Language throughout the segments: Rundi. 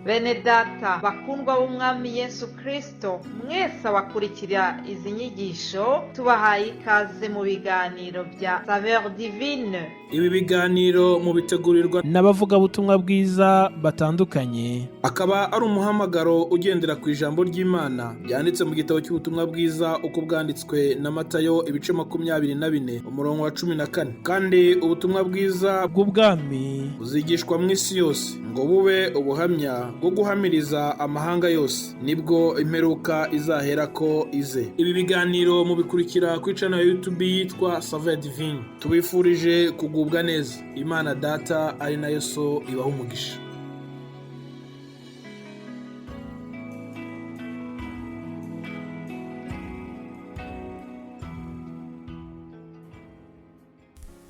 Bene data bakundwa b'Umwami Yesu Kristo, mwese abakurikira izi nyigisho, tubahaye ikaze mu biganiro bya Saveur Divine. Ibi biganiro mubitegurirwa n'abavugabutumwa bwiza batandukanye. Akaba ari umuhamagaro ugendera ku ijambo ry'Imana ryanditse mu gitabo cy'ubutumwa bwiza uko bwanditswe na Matayo, ibice 24, umurongo wa 14. Kandi ubutumwa bwiza bw'ubwami buzigishwa mu isi yose ngo bube ubuhamya bwo guhamiriza amahanga yose, nibwo imperuka izaherako ize. Ibi biganiro mubikurikira kuri channel ya YouTube yitwa Saveur Divine. Tubifurije kugubwa neza. Imana Data ari nayo So ibaha umugisha.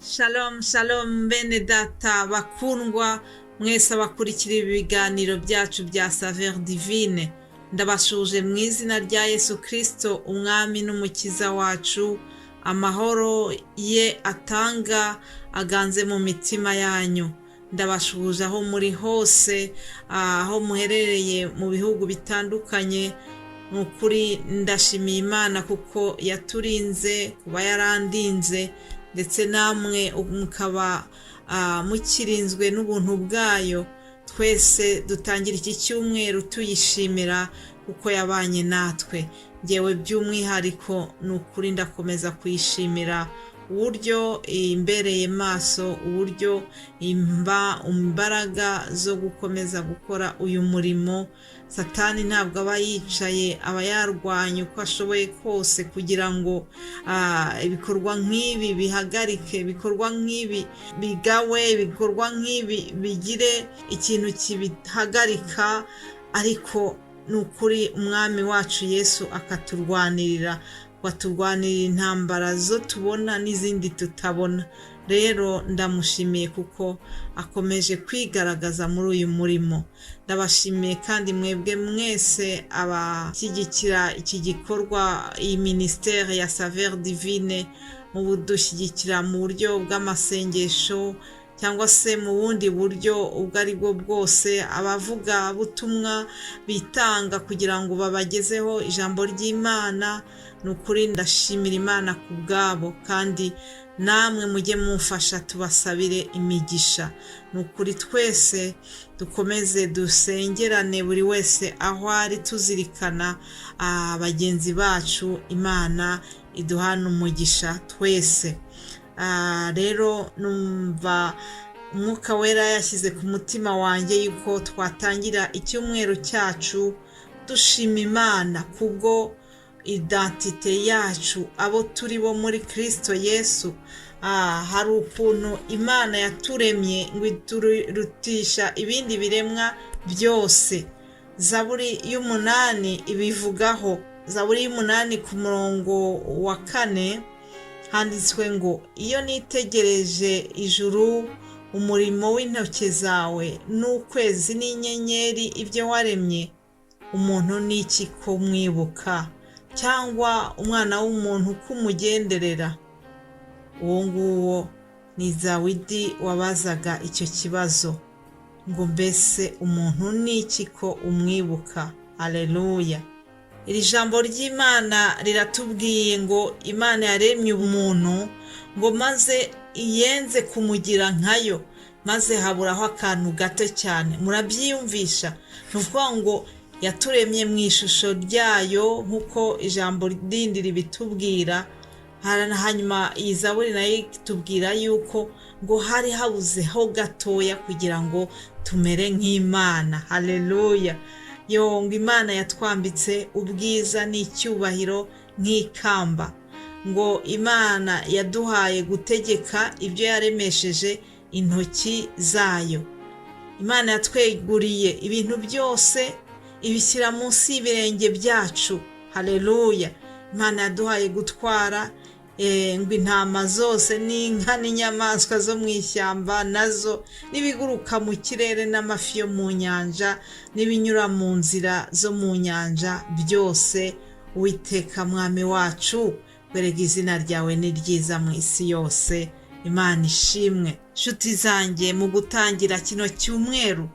Shalom shalom, bene data bakundwa mwese abakurikira ibi biganiro byacu bya Saveur Divine, ndabasuhuje mu izina rya Yesu Kristo, Umwami n'Umukiza wacu. Amahoro ye atanga aganze mu mitima yanyu. Ndabasuhuje aho muri hose, aho muherereye mu bihugu bitandukanye. Ni ukuri ndashimiye Imana kuko yaturinze, kuba yarandinze, ndetse namwe mukaba mukirinzwe n'ubuntu bwayo. Twese dutangira iki cyumweru tuyishimira kuko yabanye natwe. Ngewe by'umwihariko, ni ukuri ndakomeza kuyishimira uburyo imbereye maso, uburyo imba imbaraga zo gukomeza gukora uyu murimo. Satani ntabwo aba yicaye, aba yarwanya uko ashoboye kose kugira ngo ibikorwa nk'ibi bihagarike, ibikorwa nk'ibi bigawe, ibikorwa nk'ibi bigire ikintu kibihagarika. Ariko ni ukuri Umwami wacu Yesu akaturwanirira, waturwanirira intambara zo tubona n'izindi tutabona. Rero ndamushimiye kuko akomeje kwigaragaza muri uyu murimo. Ndabashimiye kandi mwebwe mwese abashyigikira iki gikorwa, iyi minisiteri ya Saveur Divine, mu budushyigikira mu buryo bw'amasengesho cyangwa se mu bundi buryo ubwo ari bwo bwose, abavuga butumwa bitanga kugira ngo babagezeho ijambo ry'Imana. Ni ukuri ndashimira Imana ku bwabo, kandi namwe mujye mumfasha tubasabire imigisha. Ni ukuri twese dukomeze dusengerane, buri wese aho ari, tuzirikana bagenzi bacu. Imana iduhana umugisha twese. Rero numva Umwuka Wera yashyize ku mutima wanjye yuko twatangira icyumweru cyacu dushima Imana kubwo identité yacu, abo turi bo muri Kirisito Yesu. Hari ukuntu Imana yaturemye ngo iturutisha ibindi biremwa byose. Zaburi y'umunani ibivugaho. Zaburi y'umunani ku murongo wa 4 handitswe ngo: "Iyo nitegereje ijuru, umurimo w'intoki zawe, n'ukwezi n'inyenyeri, ibyo waremye, umuntu ni iki ko mwibuka, cyangwa umwana w'umuntu kumugenderera?" Uwo nguwo ni Zawidi wabazaga icyo kibazo ngo: "Mbese umuntu ni iki ko umwibuka?" Aleluya! Iri jambo ry'Imana riratubwiye ngo Imana yaremye umuntu, ngo maze iyenze kumugira nkayo, maze haburaho akantu gato cyane. Murabyiyumvisha? Ni ukuvuga ngo yaturemye mu ishusho ryayo, nk'uko ijambo rindi ribitubwira. Hanyuma iyi zaburi nayo itubwira yuko ngo hari habuzeho gatoya kugira ngo tumere nk'Imana. Haleluya! Ngo Imana yatwambitse ubwiza n'icyubahiro nk'ikamba, ngo Imana yaduhaye gutegeka ibyo yaremesheje intoki zayo. Imana yatweguriye ibintu byose, ibishyira munsi y'ibirenge byacu. Haleluya! Imana yaduhaye gutwara ngo intama zose n'inka n'inyamaswa zo mu ishyamba nazo, n'ibiguruka mu kirere, n'amafi yo mu nyanja, n'ibinyura mu nzira zo mu nyanja byose. Uwiteka Mwami wacu, werega izina ryawe ni ryiza mu isi yose. Imana ishimwe. Nshuti zanjye, mu gutangira kino cyumweru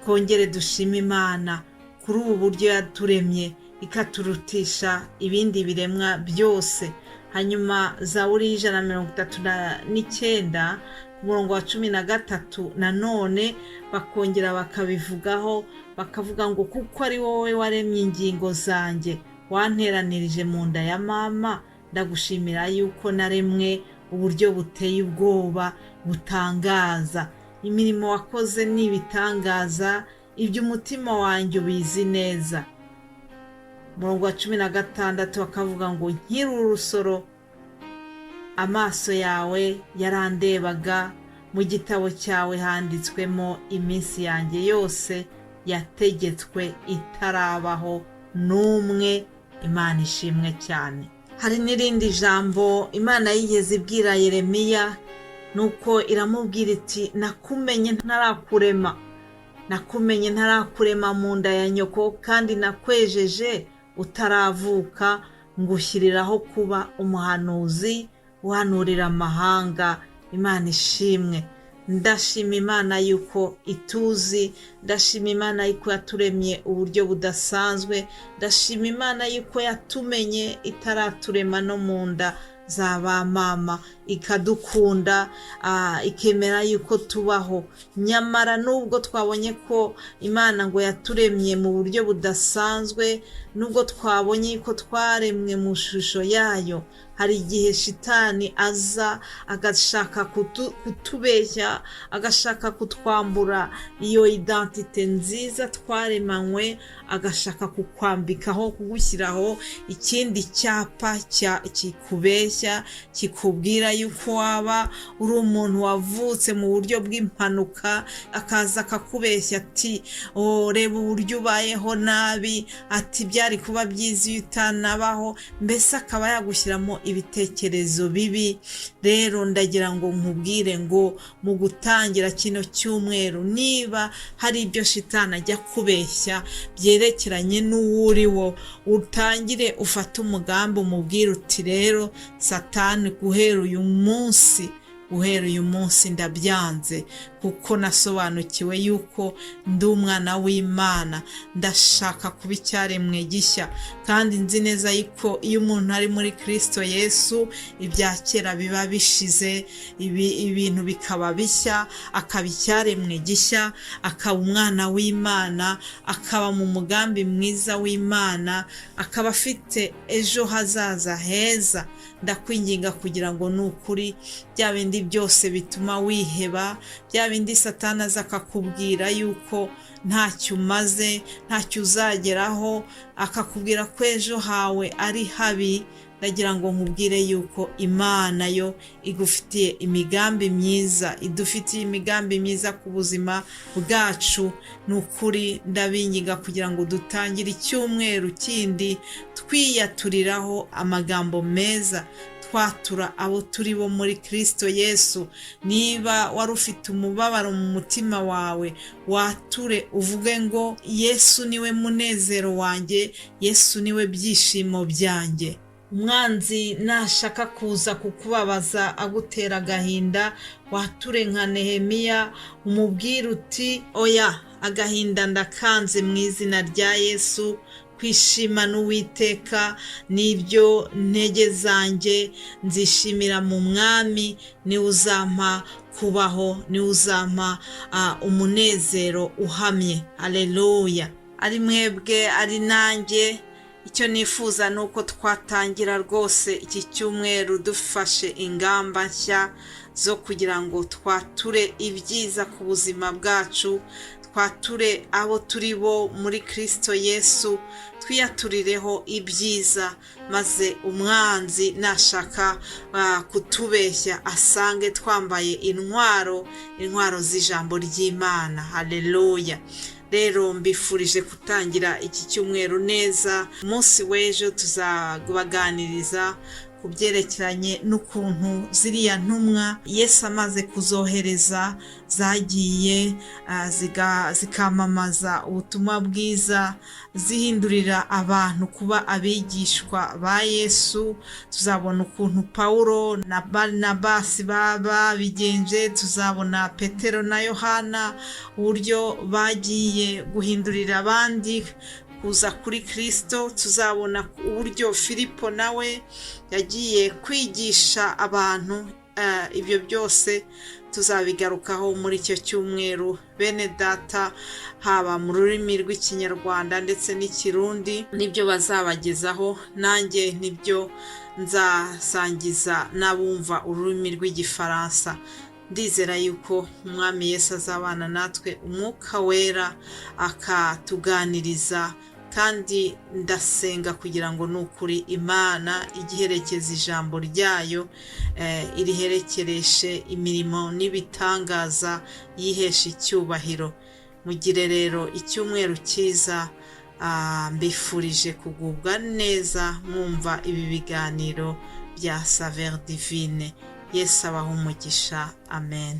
Twongere dushime Imana kuri ubu buryo yaturemye, ikaturutisha ibindi biremwa byose. Hanyuma Zaburi y'139, ku murongo wa 13, nanone bakongera bakabivugaho, bakavuga ngo: "Kuko ari wowe waremye ingingo zanjye, wanteranirije mu nda ya mama, ndagushimira yuko naremwe uburyo buteye ubwoba butangaza. Imirimo wakoze ni ibitangaza, ibyo umutima wanjye ubizi neza." Umurongo wa 16 bakavuga ngo: "Nkiri urusoro, amaso yawe yarandebaga, mu gitabo cyawe handitswemo iminsi yanjye yose yategetswe itarabaho n'umwe." Imana ishimwe cyane. Hari n'irindi jambo Imana yigeze ibwira Yeremiya, nuko iramubwira iti: "Nakumenye ntarakurema, nakumenye ntarakurema mu nda ya nyoko, kandi nakwejeje utaravuka, ngushyiriraho kuba umuhanuzi uhanurira amahanga." Imana ishimwe. Ndashima Imana yuko ituzi, ndashima Imana yuko yaturemye uburyo budasanzwe, ndashima Imana yuko yatumenye itaraturema no mu nda za ba mama, ikadukunda, ikemera yuko tubaho. Nyamara nubwo twabonye ko Imana ngo yaturemye mu buryo budasanzwe, nubwo twabonye yuko twaremwe mu shusho yayo, hari igihe shitani aza agashaka kutubeshya, agashaka kutwambura iyo identité nziza twaremanywe, agashaka kukwambikaho, kugushyiraho ikindi cyapa kikubeshya, kikubwira yuko waba uri umuntu wavutse mu buryo bw'impanuka. Akaza akakubeshya ati: "Reba uburyo ubayeho nabi," ati: "Byari kuba byiza iyo utanabaho." Mbese akaba yagushyiramo ibitekerezo bibi. Rero ndagira ngo nkubwire ngo mu gutangira kino cyumweru, niba hari ibyo shitani ajya kubeshya byerekeranye n'uwo uri wo, utangire ufate umugambi, umubwire uti: "Rero Satani, guhera uyu munsi ndabyanze, kuko nasobanukiwe yuko ndi umwana w'Imana. Ndashaka kuba icyaremwe gishya, kandi nzi neza yuko iyo umuntu ari muri Kirisito Yesu, ibya kera biba bishize, ibintu bikaba bishya, akaba icyaremwe gishya, akaba umwana w'Imana, akaba mu mugambi mwiza w'Imana, akaba afite ejo hazaza heza." Ndakwinginga kugira ngo ni ukuri bya bindi byose bituma wiheba, bya bindi Satani aza akakubwira yuko ntacyo umaze, ntacyo uzageraho, akakubwira ko ejo hawe ari habi, ndagira ngo nkubwire yuko Imana yo igufitiye imigambi myiza, idufitiye imigambi myiza ku buzima bwacu. Ni ukuri ndabinginga kugira ngo dutangire icyumweru kindi twiyaturiraho amagambo meza, twatura abo turi bo muri Kirisito Yesu. Niba wari ufite umubabaro mu mutima wawe, wature uvuge ngo: "Yesu niwe munezero wanjye, Yesu niwe byishimo byanjye." Umwanzi nashaka kuza kukubabaza, agutera agahinda, wature nka Nehemiya, umubwire uti: "Oya, agahinda ndakanze mu izina rya Yesu. Kwishima n'Uwiteka n'ibyo ntege zanjye, nzishimira mu Mwami, niwe uzampa kubaho, niwe uzampa umunezero uhamye." Aleluya. Ari mwebwe, ari nanjye, icyo nifuza ni uko twatangira rwose iki cyumweru dufashe ingamba nshya zo kugira ngo twature ibyiza ku buzima bwacu, twature abo turi bo muri Kirisito Yesu, twiyaturireho ibyiza, maze umwanzi nashaka kutubeshya asange twambaye intwaro, intwaro z'ijambo ry'Imana. Haleluya. Rero mbifurije gutangira iki cyumweru neza. Umunsi w'ejo tuzabaganiriza ku ku byerekeranye n'ukuntu ziriya ntumwa Yesu amaze kuzohereza zagiye zikamamaza ubutumwa bwiza, zihindurira abantu kuba abigishwa ba Yesu. Tuzabona ukuntu Pawulo na Barinabasi babigenje, tuzabona Petero na Yohana uburyo bagiye guhindurira abandi kuza kuri Kristo, tuzabona uburyo Filipo nawe yagiye kwigisha abantu. Ibyo byose tuzabigarukaho muri icyo cyumweru, bene data, haba mu rurimi rw'Ikinyarwanda ndetse n'Ikirundi, nibyo bazabagezaho, nanjye nibyo nzasangiza n'abumva ururimi rw'Igifaransa. Ndizera yuko Umwami Yesu azabana natwe, Umwuka Wera akatuganiriza, kandi ndasenga kugira ngo ni ukuri Imana igiherekeza ijambo ryayo, iriherekereshe imirimo n'ibitangaza, yihesha icyubahiro. Mugire rero icyumweru cyiza. Mbifurije kugubwa neza mwumva ibi biganiro bya Saveur Divine. Yesu abaha umugisha. Amen.